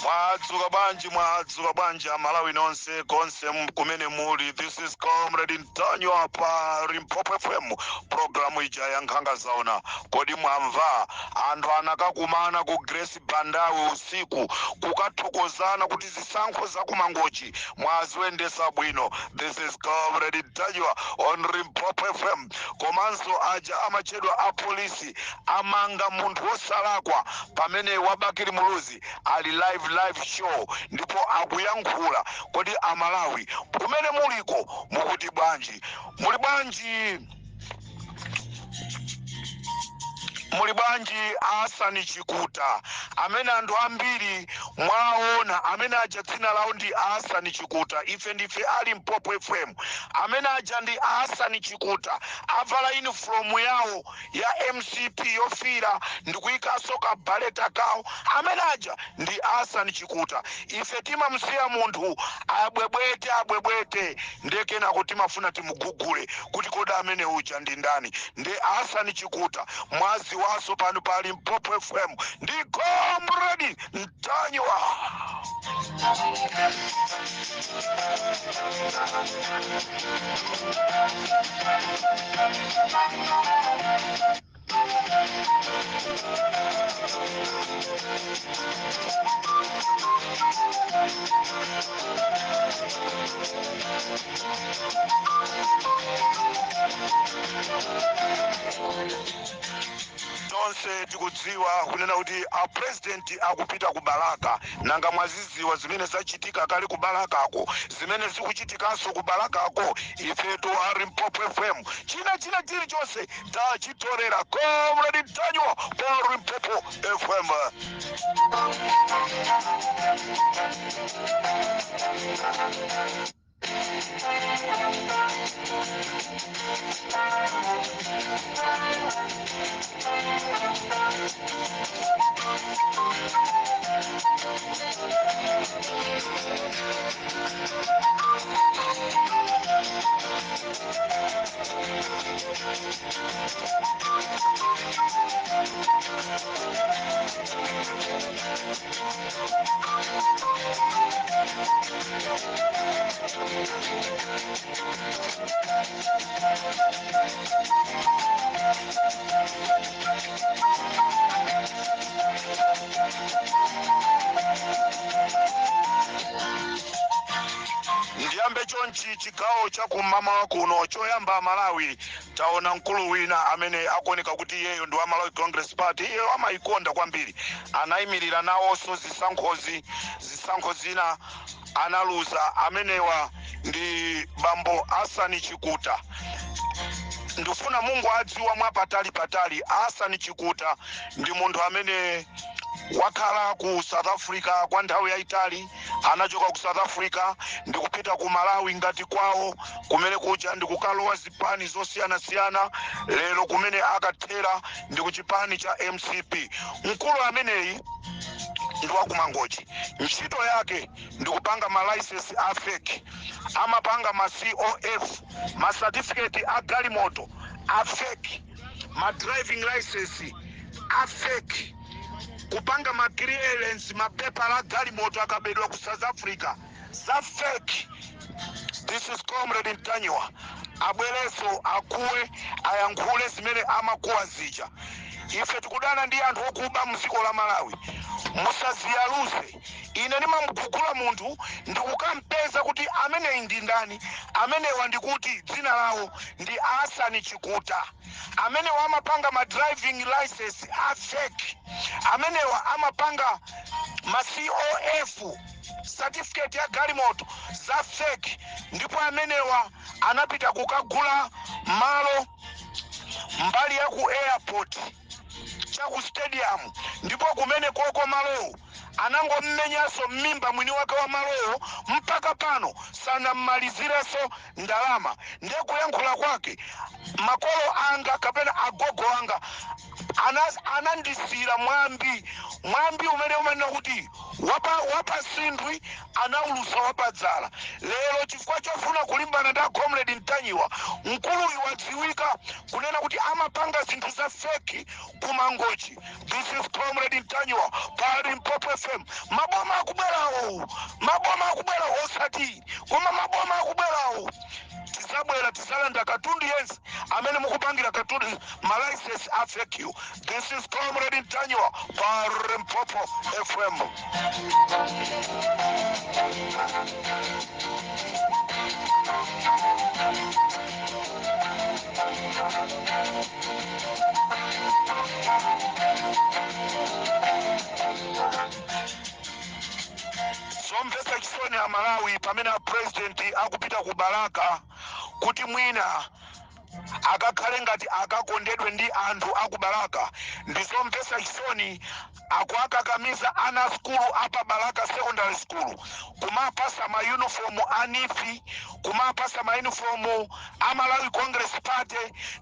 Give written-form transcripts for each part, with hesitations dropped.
Mwadzuka bwanji, mwadzuka bwanji Amalawi nonse konse kumene muli. This is Comrade Ntanyiwa pa Limpopo FM, programu ija ya Nkhanga Zaona. Kodi mwamva anthu anakakumana ku Grace Bandawe usiku kukathokozana kuti zisankho za kuMangochi mwaziyendesa bwino? This is Comrade Ntanyiwa on Limpopo FM. Komanso aja amatchedwa apolisi amanga munthu wosalakwa pamene wa Bakili Muluzi ali live, live show, ndipo akuyankhula. Kodi Amalawi kumene muliko mukuti bwanji? Muli bwanji? Muli bwanji? Asani Chikuta amene anthu ambiri mwaona, amene aja dzina lawo ndi Asani Chikuta. Ife ndife a Limpopo FM. Amene aja ndi Asani Chikuta, avala uniform yawo ya MCP yofira ndikuyikanso kabaleta kawo. Amene aja ndi Asani Chikuta. Ife timamsiya munthu abwebwete abwebwete, ndekenako timafuna timugugule kuti kodi amene uja ndi ndani? Ndi Asani Chikuta. Mwaziwaso pano pa Limpopo FM ndi Comrade Ntanyiwa. Tonse tikudziwa kunena kuti a president akupita ku Balaka. Nanga mwaziziwa zimene zachitika kale ku Balakako, zimene zikuchitikanso ku Balakako? Ifetu a Limpopo FM china chilichonse tachitorera. Comrade Ntanyiwa pa Limpopo FM. Ndiyambe chonchi chigawo chakummawa kuno. Choyamba, Malawi, taona mkulu wina amene akuoneka kuti iyeyo ndi wa Malawi Congress Party. Iyeyo amayikonda kwambiri, anayimirira nawonso zisankhozi, zisankho zina analuza. Amenewa ndi bambo Asani Chikuta. Ndifuna Mungu adziwa mwapatali patali. Asani Chikuta ndi munthu amene wakhala ku South Africa kwa nthawi yayitali. Anachoka ku South Africa ndikupita ku Malawi ngati kwawo kumene kuja, ndikukalowa zipani zosiyanasiyana. Lero kumene akathera ndi ku chipani cha MCP. Mkulu ameneyi ndi wakuMangochi. Ntchito yake ndikupanga ma license a fake, amapanga ma COF, ma certificate a galimoto a fake, ma driving license a fake, kupanga ma clearance, mapepala a galimoto akabedwa ku South Africa za fake. This is Comrade Ntanyiwa. Abwereso akuwe, ayankhule zimene amakuwa zija. Ife tikudana ndi anthu okuba mdziko la Malawi. Musaziyaluze. Ine ndimamugugula munthu ndikukampeza. Kuwapeza kuti ameneyi ndi ndani? Amenewa ndikuti dzina lawo ndi Asani Chikuta. Amenewa amapanga ma driving license a fake. Amenewa amapanga ma COF, certificate ya galimoto za fake. Ndipo amenewa anapita kukagula malo mbali ya ku airport chaku stadium, ndipo kumene koko malowo anangommenyanso mmimba mwini wake wa malowo, mpaka pano sanammalizirenso ndalama. Ndiye kuyankhula kwake, "Makolo anga kapena agogo anga anandisiyira mwambi, mwambi umene umanena kuti wapa sinthwi anaulusa wapadzala." Lero chifukwa chofuna kulimbana ndi Comrade Ntanyiwa, mkuluyu wadziwika kunena kuti amapanga zinthu za fake kuMangochi. This is Comrade Ntanyiwa pa Limpopo FM. Maboma akubwerawo, maboma akubwerawo, osati koma maboma akubwerawo, tizabwera tizalanda katundu yense amene mukupangira katundu ma license a fake. This is Comrade Ntanyiwa pa Limpopo FM. Zomvetsa chisoni Amalawi, pamene a president akupita ku Balaka kuti mwina akakhale ngati akakondedwe ndi anthu aku Balaka, ndizomvetsa chisoni, akuakakamiza ana skulu apa Balaka Secondary School kumapasa ma uniform a NEEF, kumapasa ma uniform a Malawi Congress Party.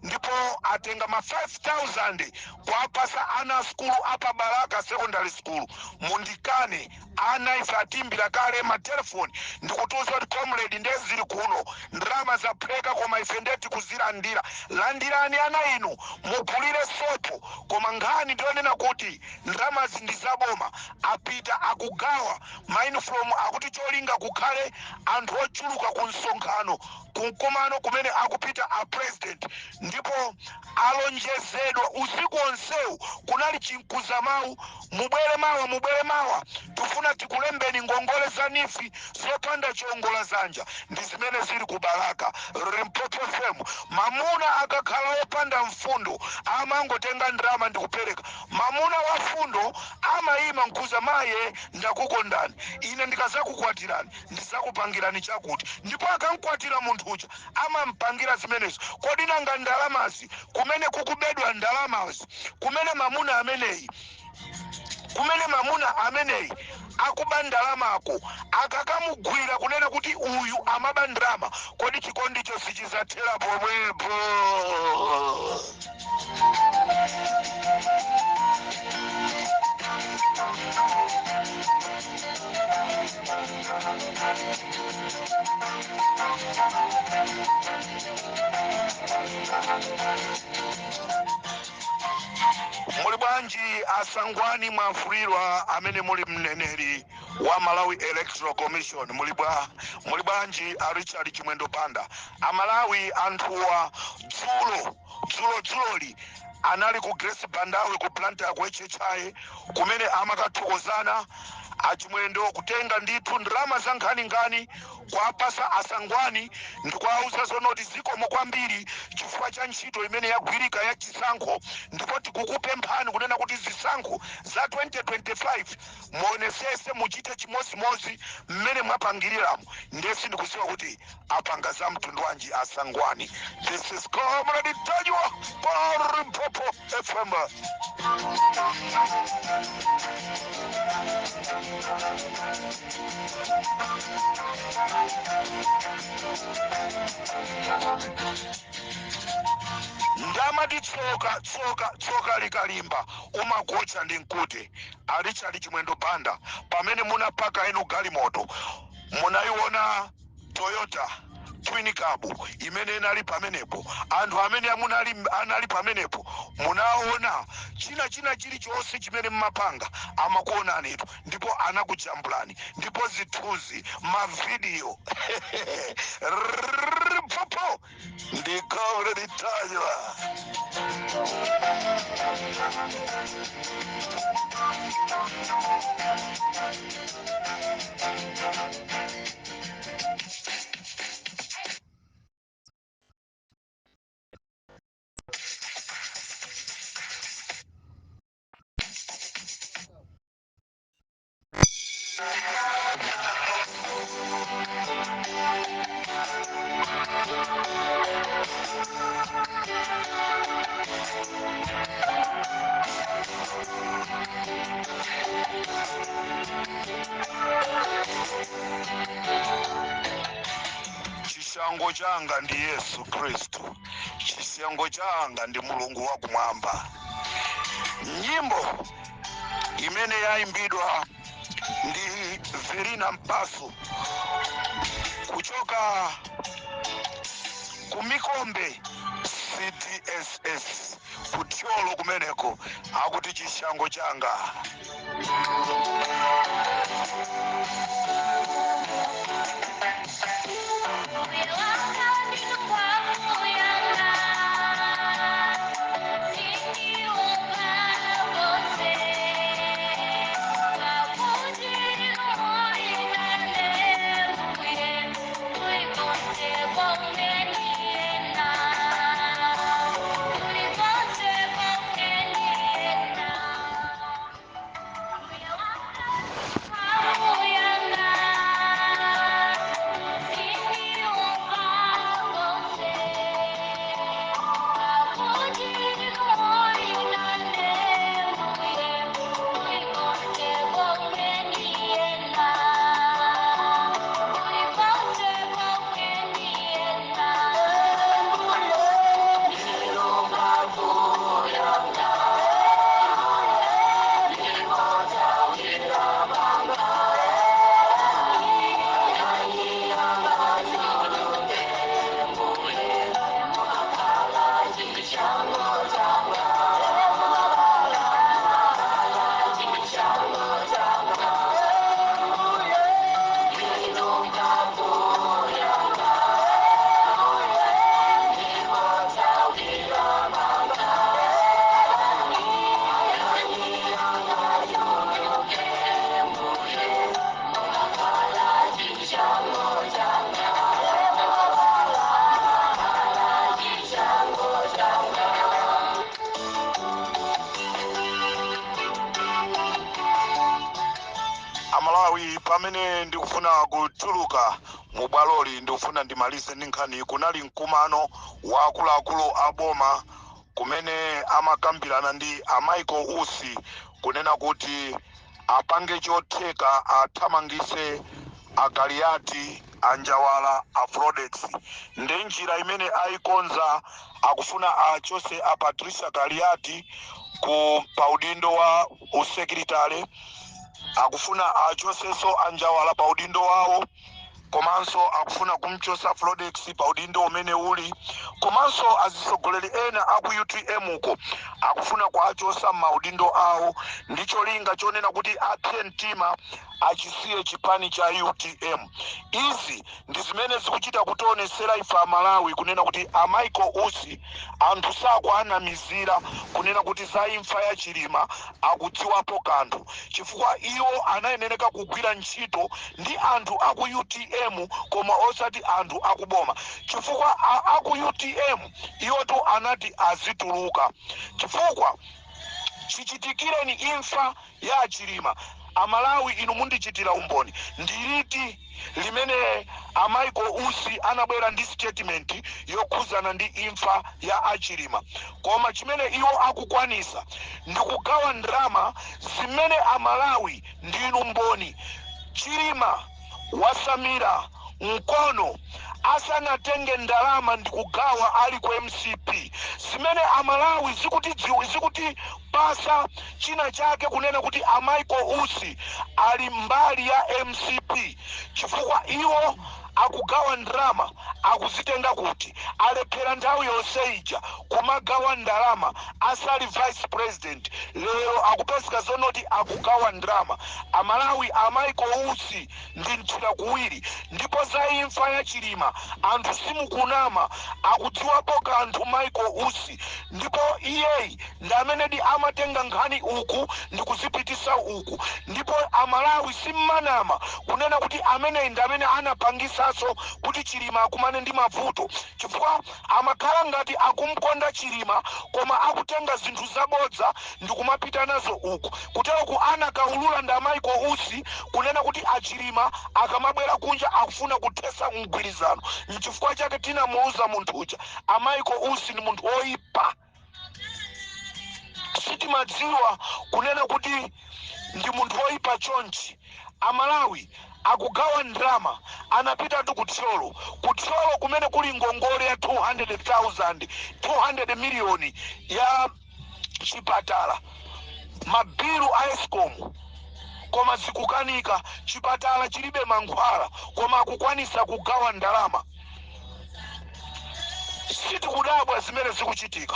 Ndipo atenga ma 5000 kuapasa ana skulu apa Balaka Secondary School. Mundikane, ana ife atimbira kale matelefoni ndikutiuza kuti, "Comrade, ndezili kuno, ndalama zaphweka, koma ife ndeti kuzilandira. Landirani ana inu, mugulire sopo." Koma nkhani ndionena kuti ndalamazi ndi zaboma. Apita akugawa ma uniform, akuti cholinga kukhale anthu ochuluka ku msonkhano, kumkumano kumene akupita a president. Ndipo alonjezedwa usiku onsewu, kunali chinkuzamawu, "Mubwere mawa, mubwere mawa, tifuna tikulembeni ngongole za NEEF zopanda chiongola zanja." Ndi zimene zili ku Balaka. Limpopo FM. Mamuna akakhala opanda mfundo amangotenga ndalama ndi kupereka. Mamuna wa fundo amayima nkuza, "Maye, ndakukondani, ine ndikazakukwatirani ndizakupangirani chakuti." Ndipo akankwatira munthu uja amampangira zimenezo. Kodi nanga ndalamazi, kumene kukubedwa ndalamazi, kumene mamuna ameneyi akuba ndalamako, akakamugwira kunena kuti uyu amaba ndalama, kodi chikondicho sichizathera pomwepo? Muli bwanji Asangwani Mwafulirwa, amene muli mneneri wa Malawi Electoral Commission? Muli bwa? Muli bwanji a Richard Chimwendo Banda? Amalawi, anthuwa dzulo dzulo dzuloli anali ku Grace Bandawe ku Blantyre ku HHI, kumene amakathokozana Achimwendo kutenga ndithu ndalama za nkhaninkhani kuapasa Asangwani ndikuauza zonoti, "Zikomo kwambiri chifukwa cha ntchito imene yagwirika ya chisankho, ndipo tikukupemphani kunena kuti zisankho za 2025 muonesese muchite chimozimozi mmene mwapangiriramo." Ndesi ndikuziwa kuti apanga za mtundu wanji Asangwani. This is Comrade Ntanyiwa pa Limpopo FM. Ndamati tsoka tsoka tsoka likalimba umakocha ndi mkute. A Richard Chimwendo Banda, pamene munapaka inu galimoto, munayiona Toyota Twin Cab imene inali pamenepo? Anthu amene amunali anali pamenepo munaona? China chilichonse chimene mmapanga amakuonanitu, ndipo anakujambulani, ndipo zithunzi, mavidiyo. Popo ndikaule litajwa. Chishango changa ndi Yesu Khristu, chishango changa ndi Mulungu wakumwamba. Nyimbo imene yayimbidwa ndi Verina Mpaso kuchoka ku Mikombe CDSS kuThyolo kumeneko, akuti chishango changa. Amalawi, pamene ndikufuna kutuluka mu bwaloli, ndikufuna ndimalize ndi nkhani. Kunali mkumano wa akuluakulu a boma kumene amakambirana ndi a Michael Usi kunena kuti apange chotheka athamangise a Kaliati, a Njawala, a Frodex. Ndi njira imene ayikonza, akufuna achose a Patricia Kaliati ku paudindo wa usekretary, akufuna achosenso a Njawala pa udindo wawo, komanso akufuna kumchosa Frodex pa udindo umene uli, komanso azisogoleri ena aku UTM uko akufuna kuachosa maudindo awo ndi cholinga chonena kuti apse mtima achisiye chipani cha UTM. Izi ndi zimene zikuchita kutionesera ife Amalawi kunena kuti a Michael Usi anthu sakuanamizira kunena kuti za imfa ya Chilima akudziwapo kanthu, chifukwa iwo anayenereka kugwira ntchito ndi anthu aku UTM koma osati anthu akuboma, chifukwa aku UTM iwotu anati azituluka chifukwa chichitikireni imfa ya Chilima. Amalawi, inu mundichitira umboni, ndiliti limene a Michael Usi anabwera ndi statement yokhuzana ndi imfa ya achilima? Koma chimene iwo akukwanisa ndikugawa ndalama zimene, Amalawi ndinu mboni, Chilima wasamira mkono asanatenge ndalama ndikugawa ali ku MCP, zimene Amalawi zikuti pasa china chake kunena kuti a Michael Usi ali mbali ya MCP, chifukwa iwo akugawa ndalama akuzitenga kuti? Alephera nthawi yonse ija kumagawa ndalama asali vice president, lero akupezeka zonoti akugawa ndalama. Amalawi, a Michael Usi ndi mthira kuwiri, ndipo za imfa ya Chilima anthu simukunama, akudziwapo kanthu Michael Usi, ndipo iyeyi ndi amenedi amatenga nkhani uku ndi kuzipitisa uku. Ndipo Amalawi simmanama kunena kuti ameneyi ndi amene anapangisanso kuti Chilima akumane ndi mavuto, chifukwa amakhala ngati akumkonda Chilima koma akutenga zinthu zabodza ndi kumapita nazo uku. Kuteroku anakaulula ndi a Michael Usi kunena kuti achilima akamabwera kunja akufuna kuthesa mgwirizano. Nchifukwa chake tinamuuza munthu uja, a Michael Usi ni munthu woipa. Sitimadziwa kunena kuti ndi munthu woipa chonchi. Amalawi, Akugawa ndalama, anapitatu ku Thyolo. Ku Thyolo kumene kuli ngongole ya 200,000, 200 miliyoni ya chipatala, mabilu a ESCOM, koma zikukanika. Chipatala chilibe mankhwala, koma akukwanisa kugawa ndalama. Sitikudabwa zimene zikuchitika.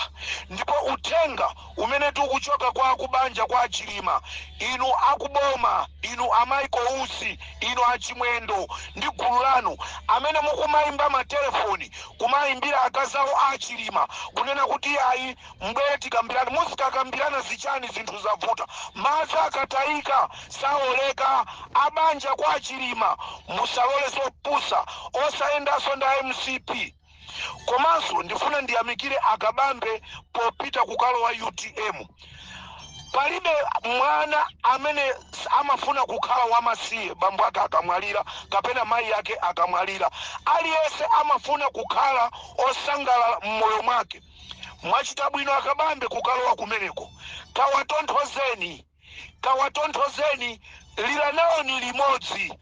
Ndipo uthenga umene tikuchoka kwa akubanja kwa Achilima, inu akuboma, inu a Michael Usi, inu Achimwendo ndi gulu lanu amene mukumayimba matelefoni, kumayimbira akazawo a Achilima kunena kuti ayi, mbwere tikambirana, muzikakambirana zichani? Zinthu zavuta, madzi akatayika saoleka. Abanja kwa Achilima, musalole zopusa, osayendanso nda MCP. Komanso ndifuna ndiyamikire Akabambe popita kukalowa UTM. Palibe mwana amene amafuna kukhala wamasiye bambo ake akamwalira kapena mayi ake akamwalira. Aliyense amafuna kukhala osangalala m'moyo mwake. Mwachita bwino Akabambe kukalowa kumeneko. Kawatonthozeni, kawatonthozeni, lira nawoni limodzi.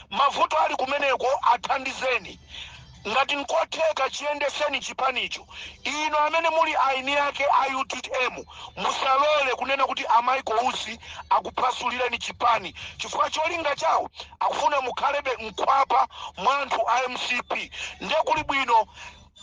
Mavuto ali kumeneko, athandizeni. Ngati nkotheka, chiyendeseni chipanicho. Ino amene muli aini ake a UTM, musalole kunena kuti a Michael Usi akuphasulireni chipani, chifukwa cholinga chawo akufuna mukhalebe mkhwapa mwa anthu a MCP. Ndiye kuli bwino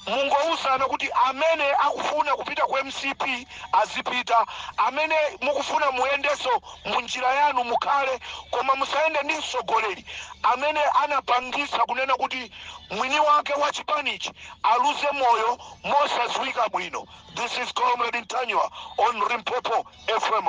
mungouzana kuti amene akufuna kupita ku MCP azipita, amene mukufuna muyendeso munjira yanu mukhale, koma musayende ndi mtsogoleri amene anapangisa kunena kuti mwini wake wa chipanichi aluze moyo mosadziwika bwino. This is Comrade Ntanyiwa on Limpopo FM.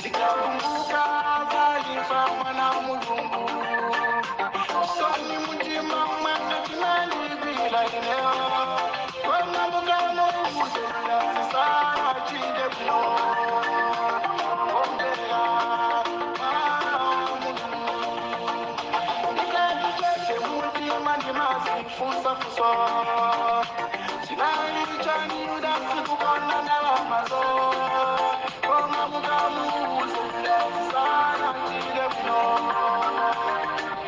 Ndikakumbuka zalifa mwana Mulungu, soni mutima mwanga chinandibila ineo kwamambukano uzeyasisana chinde kuno ombera mwana Mulungu. Ndikatichete mutima ndimazifunsafuso chinali chaniuda sikukona ndalamazo kwamambukano uzeyasisana chinde kuno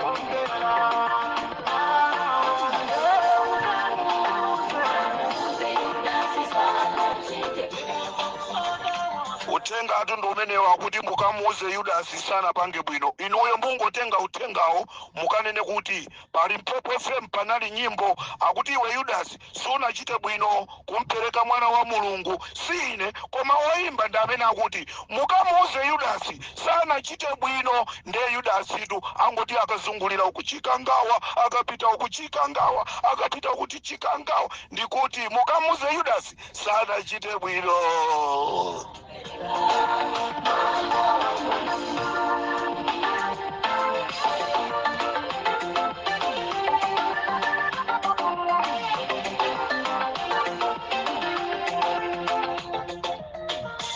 ombera mwana Mulungu. Uthenga atu ndi umenewo, akuti mukamuuze Yudasi sanapange bwino. Inuyo mungotenga uthengawo, mukanene kuti pa Limpopo FM panali nyimbo akuti iwe Yudasi sunachite bwino kumpereka mwana wa Mulungu. Si ine, koma oyimba ndi amene akuti mukamuuze Yudasi sanachite bwino. Ndiye Yudasitu angoti akazungulira ukuchikangawa, akapita ukuchikangawa, akapita kuti Chikangawa, ndikuti mukamuuze Yudasi sanachite bwino.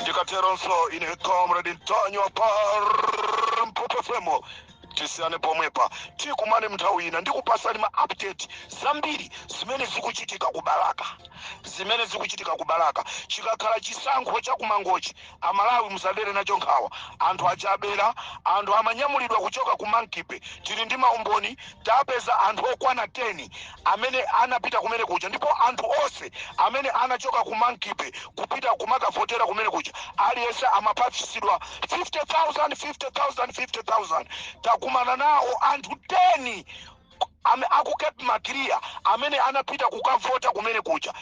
Ndikateronso ine Comrade Ntanyiwa pa Limpopo FM, tisiyane pomwepa, tikumane mnthawi ina. Ndikupasani ma update zambiri zimene zikuchitika ku Balaka, zimene zikuchitika ku Balaka. Chikakhala chisankho cha kumangochi, Amalawi musadere nacho nkhawa. Anthu achabera, anthu amanyamulidwa kuchoka ku Monkey Bay. Tili ndi maumboni, tapeza anthu okwana 10 amene anapita kumene kuja, ndipo anthu onse amene anachoka ku Monkey Bay kupita kumakavotera kumene kuja, aliyense amapatsidwa 50,000, 50,000, 50,000. Takumana nawo anthu 10 aku Cape Maclear amene anapita kukavota kumene kuja.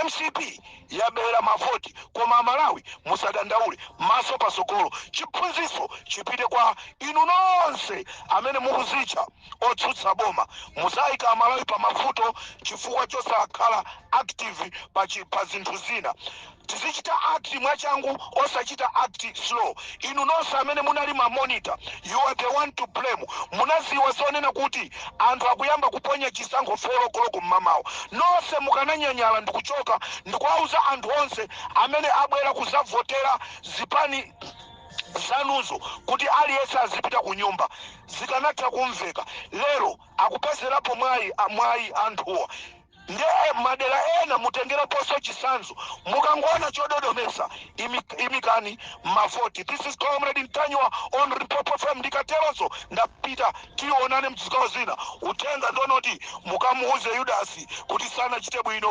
MCP. Yabera mavoti. Koma Amalawi, musadandaule, maso pasogolo. Chiphunzitso chipite kwa inu nonse amene mukuzitcha otsutsa boma. Muzayika Amalawi pa mavuto chifukwa chosakhala active pa zinthu zina. Tizichita act mwachangu, osachita act slow. Inu nonse amene munali ma monitor, you are the one to blame. Munaziwa zonena kuti anthu akuyamba kuponya chisankho 4 o'clock mmamawa. Nonse mukananyanyala ndikuchoka ndikuwauza anthu onse amene abwera kuzavotera zipani zanuzo kuti aliyense azipita ku nyumba. Zikanatha kumveka. Lero akupezerapo mwayi anthuwa. Nde madera ena mutengereponso chisanzo. Mukangoona chododomesa, imikani mavoti. This is Comrade Mtanyiwa on Limpopo FM. Ndikateronso ndapita, tionane mzigawo zina. Uthenga ndonoti mukamuuze Yudasi kuti sanachite bwino.